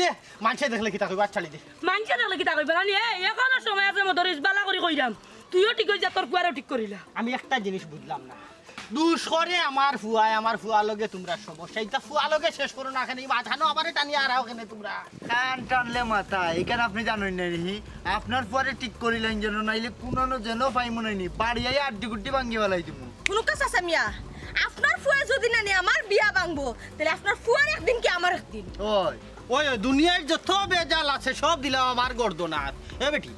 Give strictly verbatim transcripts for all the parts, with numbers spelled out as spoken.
দে, মানষে দেখলে কিতা কইবা? আচ্ছা, ছাড়ি দে। মানষে দেখলে কিতা কইবা? নানি, এই, এখনো সময় আছে, মদরিছ, বালা করি কইরাম। তুইও ঠিক অই যা, তোর ফুয়ারেও ঠিক করিলা। আমি একটা জিনিস বুঝলাম না, দুষ করে আমার ফুয়ায়, আমার ফুয়ার লগে তুমরার সমস্যা, ইটা ফুয়ার লগে শেষ করো না, কেনে মাঝখানো আবার টানিয়া আরাও কেনে তুমরা। কান টানলে মাথা, ইখান আপনে জানইন না নি? আপনার ফুয়ারে ঠিক করিলাইন যেন, নাইলে কুনানো যেন পাইমু নাইনি, বাড়ি আইয়া আড্ডি গুড্ডি ভাঙ্গি ফালাই দিমু। হুনুক্কা চাচা মিয়া, আপনার ফুয়ায় যুদি নানি আমার বিয়া ভাঙবো, তাইলে আপনার ফুয়ার একদিন কি আমার একদিন। ওই, ওই, ওই, দুনিয়ার যত বেজাল আছে সব দিলাও আমার গর্দনাত। এ বেটি,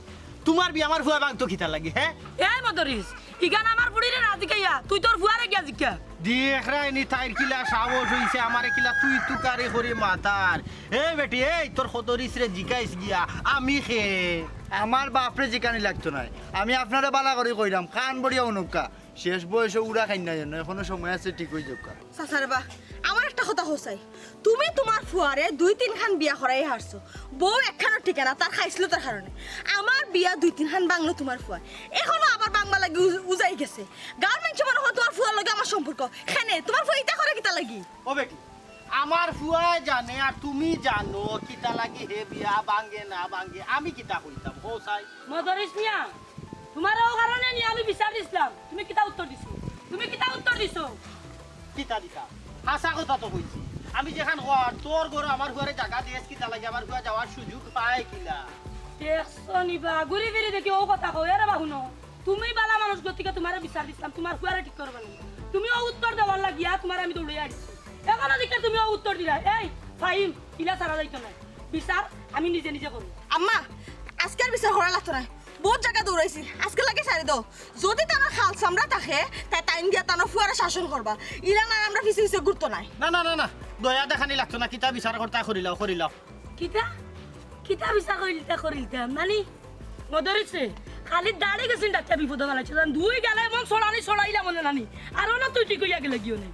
তুমার বিয়া আমার ফুয়ায় ভাঙতো কিতার লাগি, হে? এই মদরিছ, ইখান আমার ফুড়িরে না জিকাইয়া, তুই তোর ফুয়ারে গিয়া জিকা। দেখরায়নি তাইর কিলা সাহস অইছে, আমারে কিলা তুই তুকারি করি মাতার। এই বেটি, এই তোর খতরিছরে জিকাইস গিয়া, আমি কে? আমার বাফরে জিকানি লাগতো নায়, আমি আপনারে বালা করি কইরাম, কান ভরিয়া হুনুক্কা। শেষ বয়সে উড়া খাইন না যেন, এখনো সময় আছে, ঠিক অই যাউক্কা। চাচা রে বা, আমার একটা কথা কও চাই, তুমি তুমার ফুয়ারে দুই তিনখান বিয়া করাই হারছো, বউ একখানও টিকে না, তার খাইছলতার কারণে। আমার বিয়া দুই তিনখান ভাঙলো তুমার ফুয়ায়, এখনো আবার ভাঙবার লাগি উ-, উজাই গেছে। গাঁওর মানষে মনে কয় তুমার ফুয়ার লগে আমার সম্পর্ক। কেনে, তুমার ফুয়ায় ইতা করে কিতার লাগি? ও বেটি, আমার ফুয়ায় জানে আর তুমি জানো কিতার লাগি হে বিয়া ভাঙে না ভাঙে, আমি কিতা কইতাম, কও চাই? মদরিছ মিয়া, তুমার অউ কারণে নি আমি বিচার দিছলাম, তুমি কিতা উত্তর দিছো? তুমি কিতা উত্তর দিছো? কিতা দিতাম? হাছা কথা তো কইছি। আমি যেখান কওয়ার, তোর ঘরো আমার ফুয়ারে জাগা দিস কিতার লাগি, আমার ফুয়া যাওয়ার সুযোগ পায় কিলা? দেখছো নি বা, ঘুরি ফিরি দেখি অউ কথা কও। এরে বা হুনো, তুমি বালা মানুষ গতিকে তুমারে বিচার দিছলাম, তুমার ফুয়ারে ঠিক করবা নি। তুমি অউ উত্তর দেওয়ার লাগিয়া তুমারে আমি দৌড়াইয়া আইছি। এখনো দেখি তুমি অউ উত্তর দিলায়। এই, ফাহিম, ইলা ছাড়া যাইতো নায়। বিচার আমি নিজে নিজে করমু। আম্মা, আজকে আর বিচার করা লাগতো নায়। বউত জাগা দৌড়াইছি, আজকের লাগি ছাড়ি দেও। যুদি তান খাল চামড়া থাকে, তাইন গিয়া তান ফুয়ারে শাসন করবা। ইলা না আমরা পিছে পিছে ঘুরতো নায়। না, না, না, না, দয়া দেখানি লাগতো না, কিতা বিচার করতায় করিলাও, করিলাও। কিতা? কিতা বিচার করিলতা, করিলতা? নানি, মদরিছ রে, খালি দাড়ি গেছইন ডাক্তার বিপদো ফালাইছে। দুই গালে এমন ছড়ানি ছড়াইলা মনে নানি। আরো না তুই ঠিক অইয়া গেলে গিও নে।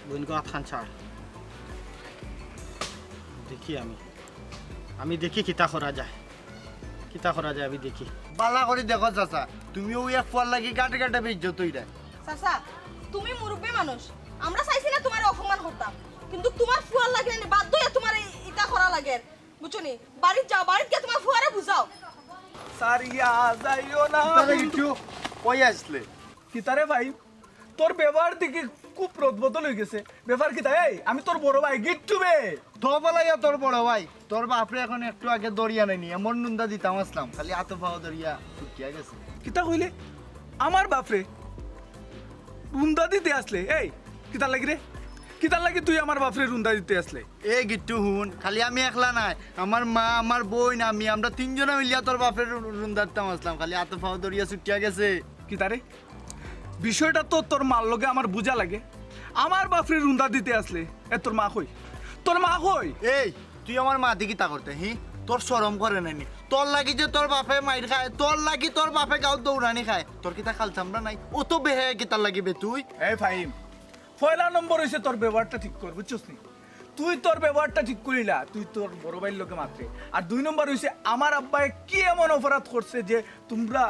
বইন গো, আতখান ছাড়। দেখি আমি। আমি দেখি কিতা করা যায়। কিতা করা যায় আমি দেখি। বালা করি দেখো চাচা, তুমি অউ এক ফুয়ার লাগি গাটে গাটে বেইজ্জত অইরায়। চাচা, তুমি মুরব্বি মানুষ, আমরা চাইছি না তুমারে অপমান করতাম, কিন্তু তুমার ফুয়ার লাগি নি বাধ্য অইয়া তুমারে ইতা করা লাগের, বুঝছো নি? বাড়িত যাও, বাড়িত গিয়া তুমার ফুয়ারে বুঝাও। সারিয়া যাইও না। কিতারে গিট্টু, কই আছলে? কিতারে ভাই, তোর ব্যবহার দেখি খুব রদবদল অই গেছে। ব্যাপার কিতা? এই, আমি তোর বড় ভাই, গিট্টু বে। ধফালাইয়া তোর বড় ভাই, তোর বাফরে অখন একটু আগে ধরিয়া নাইনি, এমন রুন্দা দিতাম আছলাম, খালি আতো পাও ধরিয়া ছুটিয়া গেছে। কিতা কইলে? আমার বাফরে রুন্দা দিতে আছলে? এই, কিতার লাগি রে? কিতার লাগি তুই আমার বাফরে রুন্দা দিতে আছলে? এ গিট্টু হুন, খালি আমি একলা নায়, আমার মা, আমার বইন, আমি, আমরা তিনজনে মিলিয়া তোর বাফরে রু-, রুন্দা দিতাম আছলাম, খালি আতো পাও ধরিয়া ছুটিয়া গেছে। কিতারে? বিষয়টা তো তোর মার লগে আমার বুঝা লাগে। আমার বাফরে রুন্দা দিতে আছলে, এ তোর মা কই? তোর মা কই? এই, তুই আমার মাতি কিতা করতে, হি? তোর শরম করে নাইনি? তোর লাগি যে তোর বাফে মাইর খায়, তোর লাগি তোর বাফে গাঁওত দৌড়ানি খায়, তোর কিতা খাল চামড়া নাই? অত বেহায়া কিতার লাগি বে তুই? এই ফাহিম, পয়লা নম্বর অইছে তোর ব্যবহারটা ঠিক কর, বুঝছস নি? তুই তোর ব্যবহারটা ঠিক করিলা, তুই তোর বড় ভাইর লগে মাতরে। আর দুই নম্বর অইছে, আমার আব্বায় কি এমন অপরাধ করছে যে তুমরা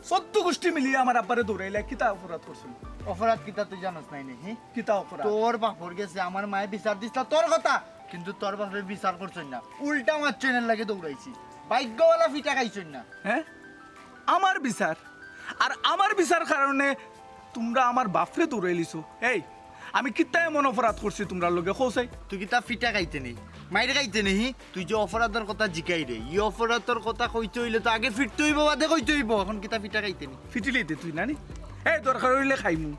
চৌদ্দ গুষ্টি মিলিয়া আমার আব্বারে দৌড়াইলা? কিতা অপরাধ করছে? অপরাধ কিতা তুই জানোস নাইনি, হি? কিতা অপরাধ? তোর বাফর গেছে আমার মায়ে বিচার দিছলা তোর কথা, কিন্তু তোর বাফে বিচার করছইন না, উল্টা মারছইন, এর লাগি দৌড়াইছি। ভাগ্যবালা ফিটা খাইছইন না। হ্যাঁ? আমার বিচার? আর আমার বিচার কারণে তুমরা আমার বাফরে দৌড়াইলিছো? এই, আমি কিতা এমন অপরাধ করছি তুমরার লগে, কও চাই? তুই কিতা ফিটা খাইতে নি? মাইর খাইতে নি? হি? তুই যে অপরাধর কথা জিকাইরে, ই অপরাধর কথা কইতে অইলে তো আগে ফিটতে অইবো, বাদে কইতে অইবো। অখন কিতা ফিটা খাইতে নি? ফিটিলিতে তুই নানি? এই, দরকার অইলে খাইমু।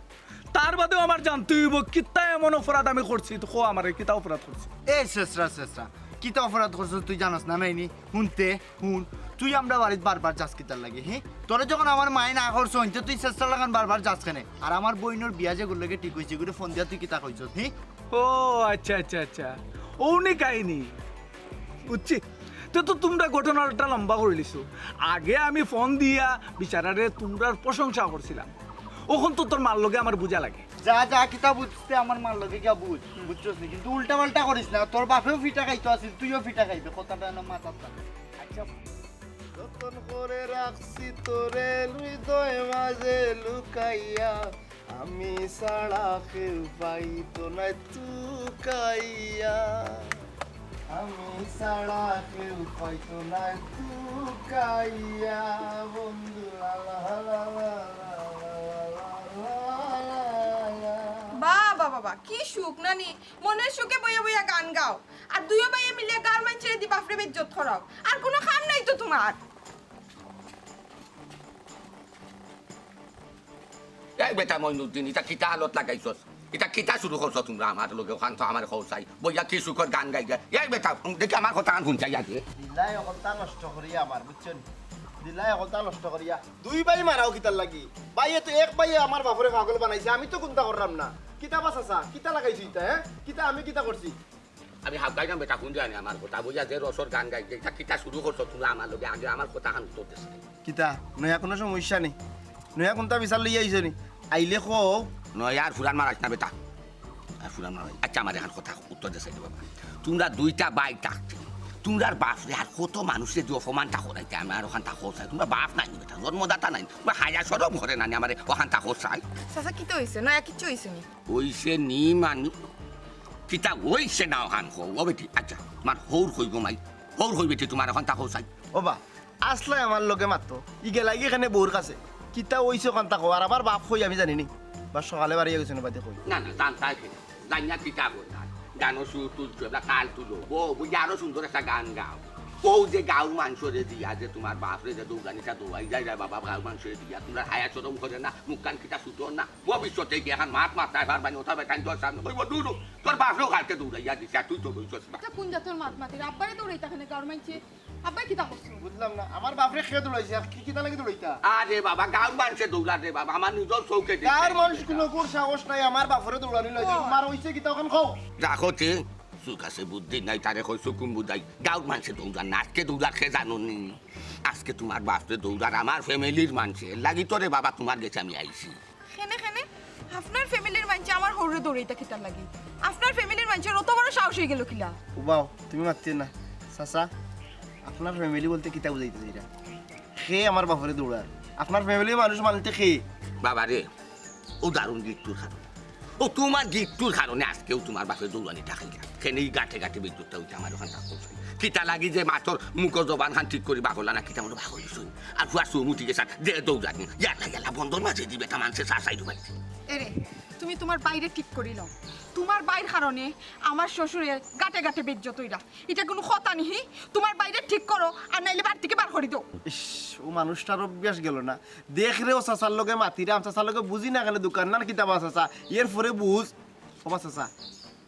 তার বাদেও আমার জানতে অইবো, কিতা এমন অপরাধ আমি করছি, তো কও আমারে, কিতা অপরাধ করছি? এ ছেছরা, ছেছরা, কিতা অপরাধ করছস তুই জানোস না নাইনি? হুনতে, হুন, তুই আমরার বাড়িত বারবার যাস কিতার লাগি, হি? তোরে যখন আমার মায়ে না করছইন, তে তুই ছেছরা লাখান বারবার যাস কেনে? আর আমার বইনর বিয়া যেগুর লগে ঠিক অইছে, ইগুরে ফোন দিয়া তুই কিতা কইছস, হি? ও আচ্ছা, আচ্ছা, আচ্ছা, অউ নি কাহিনী, বুঝছি। তে তো তুমরা ঘটনাটা লম্বা করিলিছো। আগে আমি ফোন দিয়া বিচারারে তুমরার প্রশংসা করছিলাম, অখন তো তোর মার লগে আমার বুঝা লাগে। যা, যা, কিতা বুঝতে আমার মার লগে গিয়া বুঝ, বুঝছস নি? কিন্তু উল্টা পাল্টা করিস না, তোর বাফেও ফিটা খাইতো আছিল, তুইও ফিটা খাইবে, কথাটা এনো মাথাত রাখ। আচ্ছা। যতন করে রাখছি তোরে হৃদয় মাঝে লুকাইয়া, আমি ছাড়া কেউ পাইতো না তুকাইয়া, আমি ছাড়া কেউ পাইতো না তুকাইয়া, বন্ধু লা লা লা লা লা লা লা লা। বাবা, বাবা, কি সুখ নানি, মনের সুখে বইয়া বইয়া গান গাও, আর দুইও ভাইয়ে মিলে গাঁওর মাইনষেরে দি বাফরে বেইজ্জত করাও, আর কুনু কাম নাই তো তুমার। এই বেটা মইনুদ্দিন, ইটা কিতা হালত লাগাইছস? ইটা কিতা শুরু করছো তুমরা আমার লগে? অখান তো আমারে কও চাই। বইয়া কি সুখর গান গাইরা। এই বেটা, দেখি আমার কথাখান হুন চাই আগে। দিলায় অকলতা নষ্ট করিয়া আমার, বুঝছো নি? দিলায় অকলতা নষ্ট করিয়া। দুই ভাই মারাও কিতার লাগি? ভাইয়ে তো এক ভাইয়ে আমার বাফরে পাগল বানাইছে, আমি তো কুন্তা করলাম না। কিতা বা চাচা, কিতা লাগাইছো ইতা, হে? কিতা আমি কিতা করছি? আমি হাউকাইরাম বেটা, হুন জানি আমার কথা। বইয়া যে রসর গান গাইরা, ইটা কিতা শুরু করছো তুমরা আমার লগে? আগে আমার কথাখান উত্তর দেছ। কিতা? নয়া কুনু সমস্যা নি? নয়া কুন্তা বিচার লইয়া আইছো নি? আইলে কও। নয়া আর ফুরান মারাইছ না বেটা। আর ফুরান মারাইছ। আচ্ছা, আমার অখান কথা উত্তর দেছ রে বাবা। তুমরা দুইটা ভাই থাকতে, তুমরার বাফরে আর কত মানুষরে দি অপমানটা করাইতা, আমার অখানতা কও চাই। তুমরার বাফ নাই নি বেটা, জন্মদাতা নাই নি। তুমরার হায়া শরম করে না নি আমারে অখানতা কও চাই। চাচা, কিতা অইছে? নয়া কিচ্ছু অইছে নি? অইছে নি মানে? কিতা অইছে না অখান কও, ও বেটি? আচ্ছা, আমার হউর কই গো মাই? হউর কই বেটি তুমার, অখানতা কও চাই। ও বা, আছলায় আমার লগে মাতো, ইগেলাগি কেনে বউর কাছে। কিতা অইছে অখানতা কও, আর আমার বাফ কই আমি জানি নি। বা সকালে বাড়িয়া গেছে না বাদে কই। না, না, জানতায় কিতা? জানিয়া কিতা করতায়? গানর সুর তুলছো, এবলা তাল তুলো। বউ, বউ, আরো সুন্দর একটা গান গাও। কও যে গাঁওর মানষরে দিয়া যে তুমার বাফরে যে দৌড়ানিটা দৌড়াই যায় রে বাবা, গাঁওর মানষরে দিয়া। তুমরার হায়া শরম করে না, মুখখান কিতা ছুটো না? ভবিষ্যতে গিয়া অখান মাত মাততায় পারবায় নি, অতা বেটাইন্তর সামনে কইবো, "দূর, তোর বাফরেও কালকে দৌড়াইয়া দিছে, আর তুই তো দৌড়ছস না।" ইটা কুন জাতর মাত মাতির? আব্বারে দৌড়াইতা কেনে গাঁওর মাইনষে? আব্বায় কিতা করছে? বুঝলাম না, আমার বাফরে কে দৌড়াইছে? আর কি, কিতা লাগি দৌড়াইতা? আরে বাবা, গাঁওর মানষে দৌড়ার রে বাবা, আমার নিজর চউখে দেখছি। গাঁওর মানুষ কুনু কুর সাহস নাই আমার বাফরে দৌড়ানি লইছে। ও। তুমার অইছে কিতা অখান কও? রাখো তে, চউখ আছে বুদ্ধি নাই, তারে কইছো কুন বুদ্ধাই? গাঁওর মানষে দৌড়ার না, আজকে দৌড়ার কে জানো নি? আজকে তুমার বাফরে দৌড়ার আমার ফ্যামিলির মানষে, এরলাগি তো রে বাবা তুমার গেছে আমি আইছি। কেনে, কেনে? আপনার ফ্যামিলির মানষে আমার হউরে দৌড়াইতা কিতার লাগি? আপনার ফ্যামিলির মানষর অত বড় সাহস অইগেলো কিলা? উবাও, তুমি মাতিও না। চাচা, আপনার ফ্যামিলি বলতে কিতা বুঝাইতা চাইরা? কে আমার বাফরে দৌড়ার? আপনার ফ্যামিলির মানুষ মানতে কে? বাবা রে, অউ দারুণ গিট্টুর কারণে। অউ তুমার গিট্টুর কারণে আজকেও তুমার বাফে দৌড়ানিটা খাইরা। কেনে ই গাটে গাটে বেইজ্জতটা অইতা আমার অখানতা কও চাই। কিতা লাগি যে মাতর মুখর জবানখান ঠিক করি বাগলা না, কিতা মনো বাগল অইছইন? আর ফুয়া চুম উঠি গেছে, যে দৌড়ানি। ইয়াল্লা, ইয়াল্লা, বন্দর মাঝে দিবে, তা মানষে চা চাই ডুবাই। এরে, তুমি তুমার ভাইরে ঠিক করি লও। তুমার ভাইর কারণে আমার শ্বশুরে গাটে গাটে বেইজ্জত অইরা। ইটা কুনু কথা নি, হি? তুমার ভাইরে ঠিক করো, আর নাইলে বাড়ি থাকি বার করি দেও। ইস, অউ মানুষটার অভ্যাস গেলো না। দেখ রে, অউ চাচার লগে মাতিরাম, চাচার লগে বুঝি না কেনে দোকান না কিতা বা চাচা, এর পরে বুঝ। ও বা চাচা,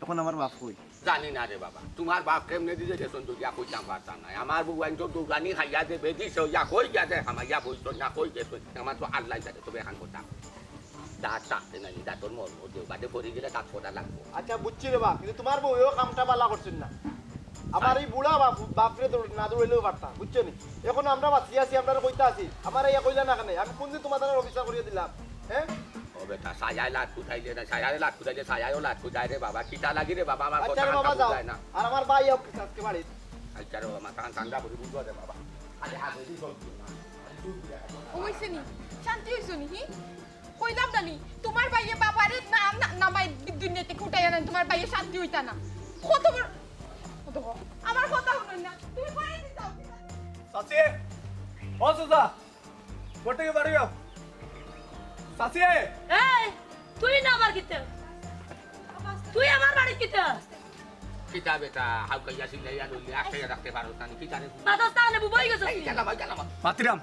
অখন আমার বাফ কই? জানি না রে বাবা, তুমার বাফ কেমনে দিছে গেছইন যদিয়া কইতাম পারতাম নায়। আমার বউয়াইন্তর দৌড়ানি খাইয়া যে বেদিছে অইয়া কই গেছে, হামাইয়া বইছইন না কই গেছইন, আমার তো আল্লায় জানে। তবে অখান কথা, দাঁত থাকতে নায়, দাঁতর মর্ম দেও, বাদে পড়ি গেলে দাঁত ফোড়া লাগবো। আচ্ছা, বুঝছি রে বাফ, কিন্তু তুমার বউয়েও কামটা বালা করছইন না। আমার ই বুড়া বাফ, বাফরে দৌড়-, না দৌড়াইলেও পারতা, বুঝছো নি? অখন আমরা বাঁচিয়া আছি, আমরারে কইতা আছি, আমারে ইয়া কইলা না কেনে? আমি কুনদিন তুমার দ্বারা অফিসার করিয়া দিলাম, হে? ও বেটা, ছায়ায় লাত কুদাইলে না, ছায়ায় লাত কুদাইলে, ছায়ায়ও লাত কুদায় রে বাবা। কিতা লাগি রে বাবা, আমার আচ্ছা রে কথাখান বাবা, যাও। বুঝায় না। আর আমার ভাই আউক আজকে বাড়িত। আচ্ছা রে বাবা, মাথাখান ঠান্ডা করি বুঝো রে বাবা। আরে হাত ধরি চল তুই না। ও অইছে নি? শান্তি অইছো নি, হি? কইলাম না নি, তুমার ভাইয়ে বাবারে না, না, নামাই দুনিয়া থাকি উঠাইয়া নেন, তুমার ভাইয়ে শান্তি অইতা না। কত বড়, ও দেখো, আমার কথা হুনইন না, তুমি বাড়ি যাও। চাচি, ও চাচা, ঘর থাকি বারইও। চাচি! এই, তুই না আমার কিতা? তুই আমার বাড়িত কিতা? কিতা বেটা, হাউকাইয়া চিল্লাইয়া লইলে আটকাইয়া রাখতে পারো না, কিতা রে? মাথার স্থানে বুবাই গেছে। এই, গেলাম, গেলাম। মাতিরাম,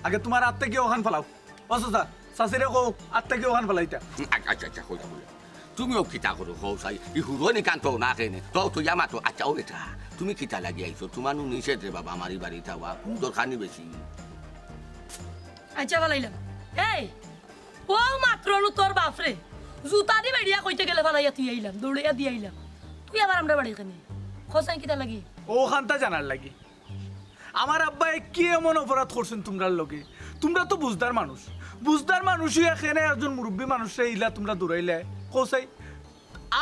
আগে তুমার আত থাকি অখান ফালাও। ও চাচা, চাচিরে কও, আত থাকি অখান ফালাইতা। আচ্ছা, আচ্ছা, আচ্ছা, কইলাম, কইলাম। তুমিও কিতা করো, কও চাই, ই হুরনি কান্ত না কেনে? তো তুই আমার তো, আচ্ছা, ও বেটা, তুমি কিতা লাগি আইছো? তুমার নু নিষেধ রে বাবা, আমার ই বাড়িত আওয়া, কুনু দরকার নি বেশি। আচ্ছা, ফালাইলাম। এই, ও মাত্র নু তোর বাফরে জুতা দি বেড়িয়া কইতে গেলে ফালাইয়া তুই আইলাম, দৌড়াইয়া দি আইলাম। তুই আবার আমরার বাড়ি কেনে? কও চাই কিতা লাগি? অউ অখানতা জানার লাগি। আমার আব্বায় কি এমন অপরাধ করছইন তুমরার লগে? তুমরা তো বুঝদার মানুষ। বুঝদার মানুষ অইয়া কেনে একজন মুরব্বি মানুষরে ইলা তুমরা দৌড়াইলায়? কও চাই,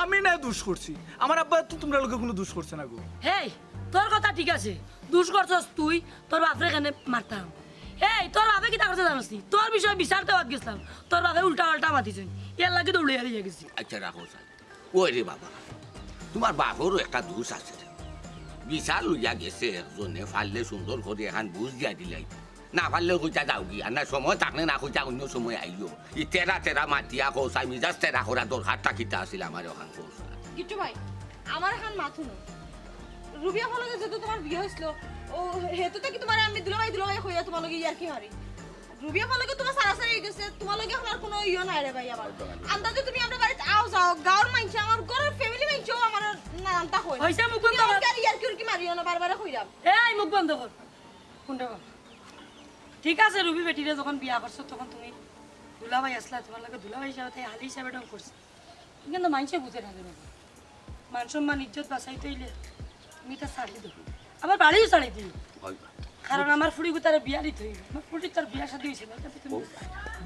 আমি না দুষ করছি। আমার আব্বায় তো তুমরার লগে কুনু দুষ করছে না গো। হেই, তোর কথা ঠিক আছে, দুষ করছস তুই, তোর বাফরে কেনে মারতাম? এই, তোর বাপে কিতা করছে জানোস নি? তোর বিষয়ে বিচার দেওয়াত গেছিলাম, তোর বাপে উল্টা পাল্টা মাতিছইন, এর লাগি দৌড়াইয়া লইয়া গেছি। আচ্ছা, রাখো স্যার। ওই রে বাবা, তোমার বাপরও একটা দোষ আছে রে। বিচার লইয়া গেছে একজনে, পারলে সুন্দর করি এখান বুঝ দিয়া দিলাই, না পারলে কইতা যাওগি, আর না সময় থাকলে না কইতা অন্য সময় আইও। ই তেরা তেরা মাতিয়া কৌসাই, মিজাজ তেরা করা দরকারটা কিতা আছিল আমার ওখান কৌসাই? গিট্টু ভাই, আমার এখান মাত হুনো। রুবিয়া ফলকে যেহেতু তোমার বিয়া হইছিল, ও হেতু থাকি তোমার আমি দুলাভাই দুলাভাই কইয়া তোমার লগে ইয়ার্কি মারি। রুবিয়া ফলকে তোমার সারাসারি হয়ে গেছে, তোমার লগে এখন আর কোনো ইয়ে নাই রে ভাই আমার। আন্দাজে তুমি আমরা বাড়িতে আও যাও, গাঁওর মাইনষে, আমার ঘরের ফ্যামিলি মাইনষেও আমার নানানটা কয়। হইছে, মুখ বন্ধ কর। ইয়ার্কি উর্কি মারিও না, বারবার কইরাম। এই মুখ বন্ধ কর। কোনটা বল? ঠিক আছে, রুবি বেটিরে যখন বিয়া করছো তখন তুমি দুলাভাই আসলা, তোমার লগে দুলাভাই হিসাবে তাই হালি হিসাবে ঢং করছে। কিন্তু মাইনষে বুঝে না কেন? মান সম্মান ইজ্জত বাঁচাইতে হইলে তুমি এটা ছাড়ি দেবো, আমার বাড়িও ছাড়ি দিও। কারণ আমার ফুড়ি গুতারে বিয়া দিতে হইবে, আমার ফুড়ি তার বিয়া শাদী হইছে না, এটা তো তুমি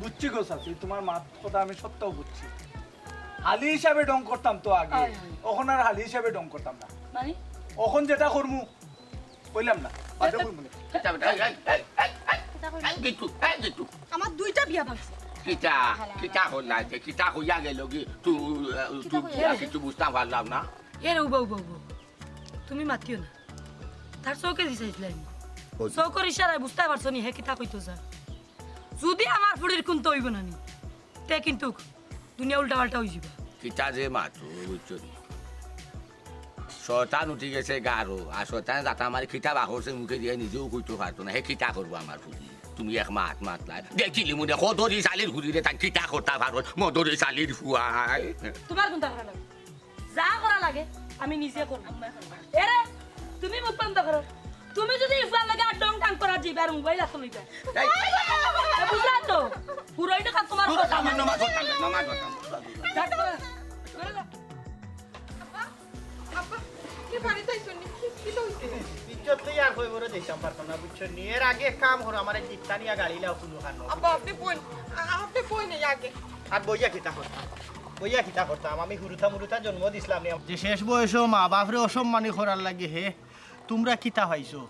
বুঝছি গো চাচি, তোমার মাত কথা আমি সত্যও বুঝছি। হালি হিসাবে ঢং করতাম তো আগে, অখন আর হালি হিসাবে ঢং করতাম না। মানে? অখন যেটা করমু, কইলাম না, বাদে কইমু নে। কিতা বেটা, এই, এই, এই, এই, এই, কিতা কইলি? এই, গিট্টু, এই, গিট্টু। আমার দুইটা বিয়া ভাঙছে। কিতা, কিতা কইলা যে, কিতা কইয়া গেল কি? তু-, আহ, কিতা কইয়া গেল? কিছু বুঝতাম পারলাম না। এ রে, উবা, উবা, উবা। তুমি মাতিও না। তার চোখে দিছাইছিলাম। চোখর ইশারায় বুঝতায় পারছো নি, হে কিতা কইতো চায়। যদি আমার ফুড়ির কুন্তা অইবো না নি, তে কিন্তু দুনিয়া উল্টা পাল্টা অইযিবো। কিতা যে মাতো, বুঝছো নি? শয়তান উঠি গেছে গারো, আর শয়তানে যাতা মারি কিতা বাহরছে মুখে দিয়া নিজেও কইতো পারতো না, হে কিতা করবো আমার ফুড়ি? তুমি এক মাত মাতলায়, দেখিলি মনে কদরি শালির ফুড়িরে, তাই কিতা করতা পারো, মদরি শালির ফুয়ায়। তোমার কুন্তা করা লাগে? যা করা লাগে, আমি নিজে করবো। এরে, তুমি মুখ বন্ধ করো। তুমি যদি ইফরার লগে আর ঢং ঢাং করা যাইবা আর মোবাইল আতো লইবা। এই। এ, বুঝলা তো? পুরোই না তোমার কথা। নমাজ পড়তাম, নমাজ পড়তাম। যাক, করে, করে যাও। আব্বা, আব্বা, কি বাড়িত আইছনি? কি, কি তো হইছে? ইজ্জত লইয়া আর কই বড় দিতাম পারতাম না, বুঝছো নি? এর আগে এক কাম করো, আমার এক জিপ্তা নিয়া গাড়ি লাও কুলু খানো। আব্বা, আপনি বইন, আ-, আপনি বইন এই আগে। আর বইয়া কিতা করতাম? বইয়া কিতা করতাম? আমি হুরুতা মুরুতা জন্ম দিছলাম নি। যে শেষ বয়সো মা বাপরে অসম্মানি করার লাগি হে, তুমরা কিতা পাইছো?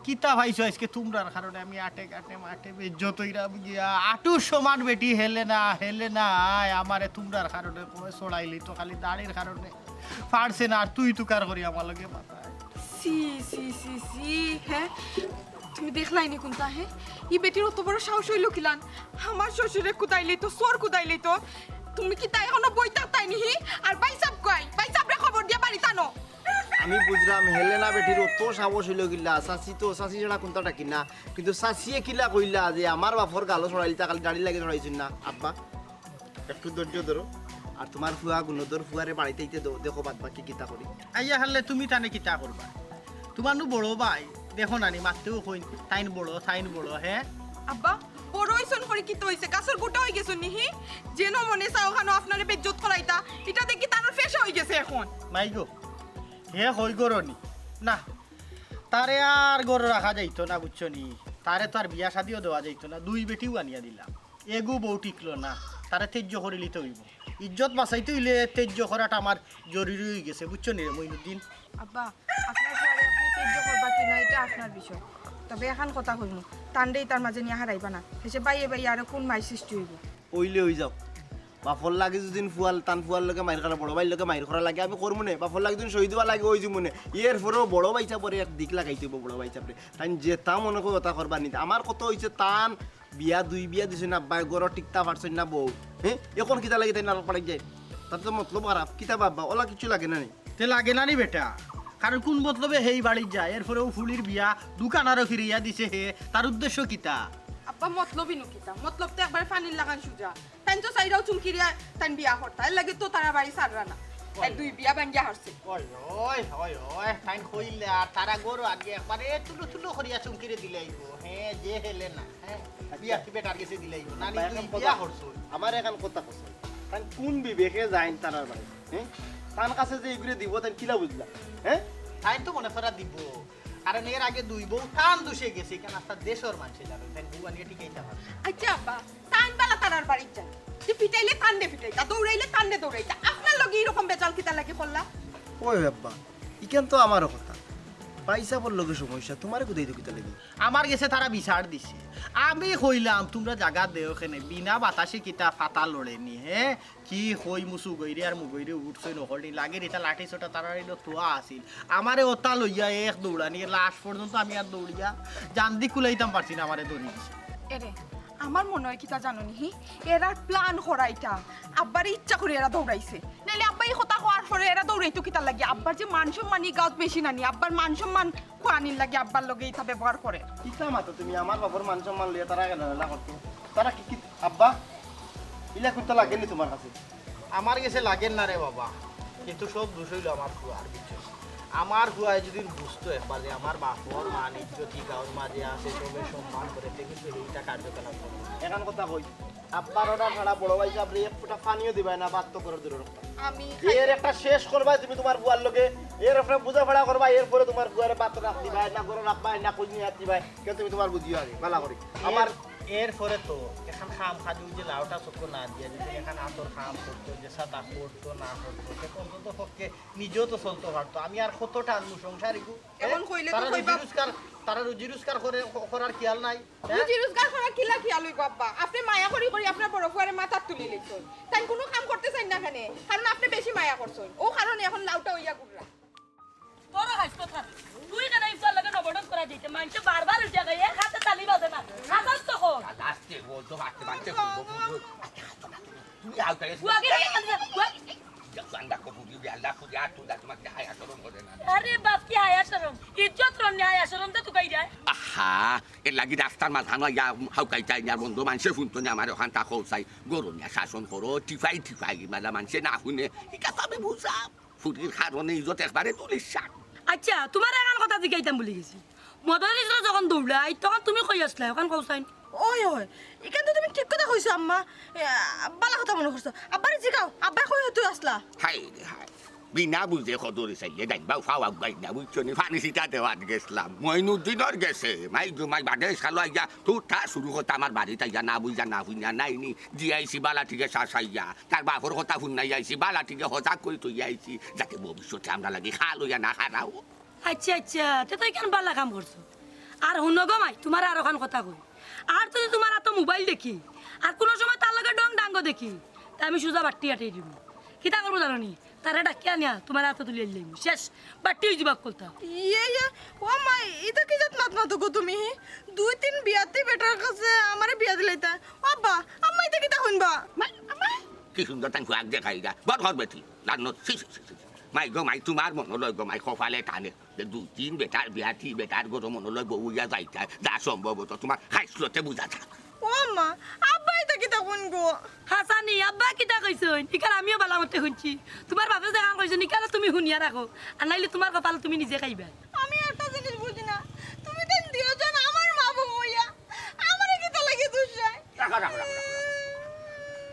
কিতা পাইছো আইজকে তুমরার কারণে আমি আটে ঘাটে মাঠে বেইজ্জত অইরাম গিয়া। আটুর সমান বেটি হেলে না, হেলে না, আয় আমারে তুমরার কারণে কয় ছড়াইলি তো খালি দাড়ির কারণে। পারছে না আর তুই তুকার করি আমার লগে মাতায়। ছি, ছি, ছি, ছি, হে? তুমি দেখলায় নি কুন্তা, হে? ই বেটির অত বড় সাহস অইলো কিলান? আমার শ্বশুরে কুদাইলি তো, চোর কুদাইলি তো। তুমি কিতা এখনো বইতায় নি, হি? আর ভাইসাব কই? ভাইসাবরে খবর দিয়া বাড়িত আনো। আমি বুঝরাম, হেলেনা বেটির অত সাহস অইলো কিলা? চাচি তো, চাচি ছাড়া কুন্তা ডাকি না। কিন্তু চাচিয়ে কিলা কইলা যে আমার বাপর গালো ছড়াইলিতা খালি দাড়ির লাগি ছড়াইছইন না? আব্বা, একটু ধৈর্য ধরো। আর তুমার ফুয়া গুণধর ফুয়ারে বাড়িত আইতে দেও, দেখো বাদ বাকি কিতা করি। আইয়া হারলে তুমি তানে কিতা করবা? তুমার নু বড় ভাই, দেখো না নি, মাততেও কইন, তাইন বড়, তাইন বড়, হে? আব্বা, বড় অইছন করি কিতা অইছে? গাছর গুটা অইগেছন নি হি? যেন মনে চায় অখানো আপনারে বেইজ্জত করাইতা। ইটা দেখি তানর পেশা অইগেছে অখন। মাই গো, হে কই গরনি? না, তারে আর গরো রাখা যাইতো না, বুঝছো নি? তারে তো আর বিয়া শাদিও দেওয়া যাইতো না, দুই বেটিও আনিয়া দিলাম। এগু বউ টিকলো না, তারে তেজ্য করিলিতে অইবো। ইজ্জত বাঁচাইতে অইলে তেজ্য করাটা আমার জরুরি অইগেছে, বুঝছো নি রে মইনুদ্দিন? আব্বা, আপনার ফুয়ারে আপনি তেজ্য করবা কি না, ইটা আপনার বিষয়। তবে এখান কথা কইমু, তানরে ইতার মাঝে নিয়া হারাইবা না। হেষে বাইয়ে বাইয়ে আরো কুন মাইর সৃষ্টি অইবো? অইলে অই যাউক। বাপর লাগি যুদি ফুয়াল, তান ফুয়ার লগে মাইর করা, বড় ভাইর লগে মাইর করা লাগে, আমি করমু নে। বাপর লাগি যুদি শহীদ অওয়া লাগে, অই যিমু নে। এর পরেও বড় ভাইসাবরে এক দিক লাগাইতে অইবো, বড় ভাইসাবরে। তাইন যেতা মনে কয় অতা করবা নি। আমার কথা অইছে তান বিয়া দুই বিয়া দিছইন না, আব্বায় ঘরো টিকতা পারছইন না বউ। হে? অখন কিতা লাগি তাইন আরো পাড়াই যায়? তার তো মতলব খারাপ। কিতা বা আব্বা, অলা কিচ্ছু লাগে না নি? তে লাগে না নি বেটা? কারণ কুন মতলবে হে ই বাড়িত যায়? এর পরেও ফুড়ির বিয়া দুখান আরো ফিরাইয়া দিছে হে, তার উদ্দেশ্য কিতা? আব্বা, মতলব ইনো কিতা? মতলব তো একবারে পানির লাখান সুজা। তাইন তো চাইরাও চুমকিরে তাইন বিয়া করতা, এর লাগি তো তারা বাড়ি ছাড়রা না। তাই দুই বিয়া ভাঙ্গিয়া হারছে। ওই, ওই, ওই, ওই, তাইন কইলা, তারা ঘরো আগে একবারে তুলো তুলো করিয়া চুমকিরে দিলাইবো। হে, যে হেলেনা, হে, বিয়া কি বেটার গেছে দিলাইবো? না নি, আব্বা, দুই এখন বিয়া কথা, করছো। আমার এখান কথা কইছে। তাইন কুন বিবেকে যাইন তারার বাড়ি? হে? তান কাছে যে ইগুরে দিবো, তাইন কিলা বুঝলা? হে? তাইন তো মনে করা দিবো। কারণ এর আগে দুই বউ তান দুষে গেছে, ইখান আস্তা দেশর মানষে জানইন, তাইন বউ আনিয়া টিকাইতা পারে। আচ্ছা আব্বা, তাইন বালা তারার বাড়িত যাইন। যে পিটাইলে তানরে পিটাইতা, দৌড়াইলে তানরে দৌড়াইতা। আপনার লগে ইরকম বেজাল কিতার লাগি করলা? ওই আব্বা, ইখান তো আমারও কথা। ভাইসাবর লগে সমস্যা, তুমারে কুদাইতো কিতা লাগি? আমার গেছে তারা বিচার দিছে। আমি কইলাম, "তুমরা জাগা দেও কেনে, বিনা বাতাসে কিতা পাতা লড়েনি, হে?" কি কই মুসু গইরে আর মুগইরে উঠছইন অকলনি, লাগের ইতা লাঠি সোটা তারার ইনো থুয়া আছিল। আমারে ওতা লইয়া এক দৌড়ানি, লাশ পর্যন্ত আমি আর দৌড়িয়া জান্দি কুলাইতাম পারছি না, আমারে ধরি দিছে। এরে, আমার মনে অয় কিতা জানো নি, হি? এরার plan করা ইটা। আব্বারে ইচ্ছা করি এরা দৌড়াইছে। নাইলে আব্বা ই কথা কওয়ার পরে এরা দৌড়াইতো কিতার লাগি? আব্বার যে মান সম্মান ই গাঁওত বেশি নানি, আব্বার মান সম্মান কুয়ানির লাগি আব্বার লগে ইতা ব্যবহার করে। কিতা মাতো তুমি? আমার বাপর মান সম্মান লইয়া তারা কেনে না করতো? তারা কি, কি, আব্বা, ইলা কুন্তা লাগেনি তুমার কাছে? আমার গেছে লাগের না রে বাবা, কিন্তু সব দোষ অইলো আমার ফুয়ার, বুঝছো? আমার ফুয়ায় যদি বুঝতো একবার যে আমার বাপর মান ইজ্জত ই গাঁওর মাঝে আছে, সবে সম্মান করে, তে কিন্তু ইটা কার্যকলাপ করতো না। এখান কথা কই, আব্বার অর্ডার ছাড়া বড় ভাইসাবরে এক ফুটা পানিও দিবায় না, বাদ তো করো দূরর কথা। আমি এর একটা শেষ করবায় তুমি তুমার ফুয়ার লগে, এর একটা বুঝাপড়া করবায়, এরপরে তুমার ফুয়ারে বাদ রাখ দিবায় না, গরো রাখবায় না, কুজ নিয়া দিবায়, কেন তুমি তুমার বুঝিও আগে, বালা করি। আমার এরপরে তো এখান খাম খাদি যে লাউটা চক্কর না দিয়া যদি এখান আতর খাম করতো, যে সাদা করতো না করতো, সে অন্তত পক্ষে নিজেও তো চলতো পারতো। আমি আর কত টানবো সংসার ইগু? এমন কইলে তো তারা রুজি কইবা। রোজগার, তারা রুজি রোজগার করে, করার খেয়াল নাই, হ্যাঁ? রুজি রোজগার করা কিলা খেয়াল অইবো আব্বা? আপনে মায়া করি করি আপনার বড় ফুয়ারে মাথাত তুলি লইছইন। তাই কোনো কাম করতে চাইন না কেনে, কারণ আপনে বেশি মায়া করছইন। ও কারণে এখন লাউটা অইয়া ঘুররা। বড় হাসতো থাক। তুই কেন ইফতার লগে নবরণ করা দিতে? মানষে বারবার উঠে গেছে, এক হাতে তালি বাজে না। হাজার তো হোক। লাস্টে বলতো মারতে মারতে বলবো, বলবো। আচ্ছা, আচ্ছা, আচ্ছা, তুমি আউট হয়ে গেছো। ফুয়াকে রেখে দিছে, ফুয়া। আল্লাহ কবুল, আল্লাহ কবুল, আর তুই তোমাকে হায়া শরম করে না। আরে বাপ, কি হায়া শরম? ইজ্জত রন্নে হায়া শরম তো তুকাই যায়। আহা, এর লাগি রাস্তার মাঝখানো ইয়া হাউকাইতা ইয়া বন্ধ মানষে শুনতো না আমার ওখান তা খোঁচাই। গরু নিয়া শাসন করো, টিফাই টিফাই, মালা মানষে না শুনে। ইটা তো আমি বুঝাম। ফুটির কারণে ইজ্জত একবারে তুলিস সার। আচ্ছা, তুমার এখান কথা জিগাইতাম ভুলি গেছি। মদন ইসরা যখন দৌড়াই, তখন তুমি কই আসলা? ওখান কৌসাইন। ওই, ওই, এখান তো তুমি ঠিক কথা কইছো আম্মা। এ, বালা কথা মনে করছো। আব্বারে জিগাও, আব্বায় কই তুই আসলা? হায় রে হায়। বিনা বুঝে কদরে চাইলে ডাইন বাউ ফাওয়া গাই না, বুঝছো নি? ফানি সিটা দেওয়াত গেছলাম। মইনুদ্দিনর গেছে, মাই গো মাই বাদে শালো আইয়া, তুই তা শুরু করতে আমার বাড়িত আইয়া, না বুঝা না হুইনা নাই নি, জিয়াইছি বালা ঠিকে শাসাইয়া। তার বাপর কথা হুন নাই আইছি, বালা ঠিকে হজাক করি তুই আইছি, যাতে ভবিষ্যতে আমরা লাগি খাল অইয়া না হারাও। আচ্ছা, আচ্ছা, তে তো ইখান বালা কাম করছো। আর হুনো গো মাই, তুমার আর ওখান কথা কই। আর যদি তুমার আতো মোবাইল দেখি, আর কোনো সময় তার লগে ডং ডাঙ্গো দেখি, তে আমি সুজা বাট্টি আটে দিব। কিতা করবো জানো নি? তারে ডাকিয়া আনিয়া তুমার আতো তুলিয়া দিলাম। শেষ, বাট্টি অই যিবা কলতা। ইয়ে, ইয়ে, ও মাই, ইতা কি জাত মাত মাতো গো তুমি? দুই তিন বিয়াতি বেটার কাছে আমারে বিয়া দিলাইতা। ও আব্বা, আম্মা ইতা কিতা হুনবা? কি সুন্দর তাই ফুয়াক দেখাই গা, বড় ঘর বেটি, লান্নত, ছি, ছি, ছি, ছি। মাই গো মাই, তুমার মনো লয় গো মাই, কপালে টানে। যে দুই তিন বেটার বিয়াতি, বেটার গরো মনো লয় বউ ইয়া যাইতায়, যা সম্ভবত তুমার হাইসলতে বুঝা যাক। ও মা, আব্বা ইতা কিতা হুন গো? হাসানি, আব্বা কিতা কইছইন? ইখান আমিও বালা মতে হুনছি। তুমার বাপে যেখান কইছইন, ইখান তুমি হুনিয়া রাখো। আর নাইলে তুমার কপাল তুমি নিজে খাইবা। আমি একটা জিনিস বুঝি না, তুমি তাই দিও জন আমার মা বউ অইয়া আমারে কিতা লাগি দুষায়? রাখো, রাখো, রাখো, রাখো।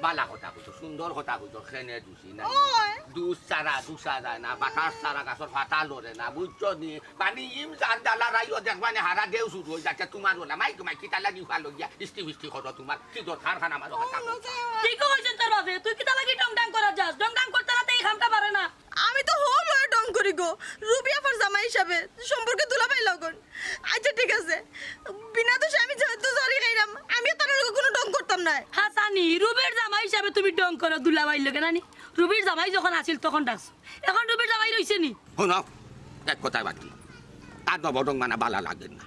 বালা কথা কইছো, সুন্দর কথা কইছো, খেনে দুষি নাই। ওই। দুষ ছাড়া দুষা যায় না, বাতাস ছাড়া গাছর পাতা লড়ে না, বুঝছো নি? পানি ইম জান ডালা রাইও দেখবা নি হারা দেও শুরু অই যাচ্ছে তুমার ওলা। মাইক মাইক কিতা লাগি ফাল অইয়া ইস্তি ফিস্তি করো তুমার কি দরকার খান আমার কথা কও? ঠিকও কইছইন তোর বাপে, তুই কিতা লাগি ডং ডাং করা যাস? ডং ডাং করতে না তে ই কামটা পারে না। আমি তো হো লয়ে ডং করি গো, রুবি আফার জামাই হিসাবে সম্পর্কে দুলাভাই লগন। আচ্ছা ঠিক আছে, বিনা দোষে আমি যেহেতু জরি খাইলাম, আমি তার লগে কোনো ডং করতাম না। হাসানি, রুবির জামাই হিসাবে তুমি ডং করো দুলাভাইর লগে নানি? রুবির জামাই যখন আছিল তখন ডাকছো, এখন রুবির জামাই রইছে নি? হুনো, এক কথায় বাকি, তার নবডং মানা বালা লাগে না।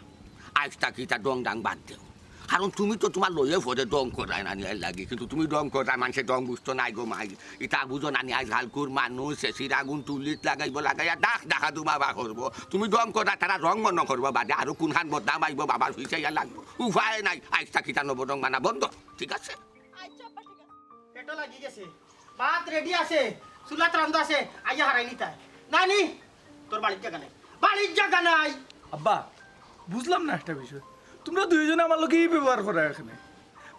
আইজ থাকি ইতা ডং ডাং বাদ দেও, কারণ তুমি তো তুমার লইয়ে ফরে ডং করায় নানি এর লাগি, কিন্তু তুমি ডং করায় মানষে ডং বুঝতো নাই গো মাই। ইতা বুঝো নানি, আইজ হালকুর মানুষ এসির আগুন তুলিত লাগাইবো, লাগাইয়া ডাক ডাকা দুমা বা করবো। তুমি ডং করায় তারা রং মনো করবো বাদে, আরো কুনখান বদনাম আইবো বাবার ফিসাইয়া লাগবো। উপায় নাই, আইজ থাকি ইতা নবডং মানা বন্ধ, ঠিক আছে? আচ্ছা আব্বা, ঠিক আছে। পেটো লাগি গেছে, ভাত রেডি আছে, চুলাত রান্ধা আছে, আইয়া হারাই নিতায়। নানি, তোর বাড়ির জাগা নাই, বাড়ির জাগা নাই। আব্বা, বুঝলাম না একটা বিষয়, তুমরা দুইজনে আমার লগে ই ব্যবহার করায় কেনে?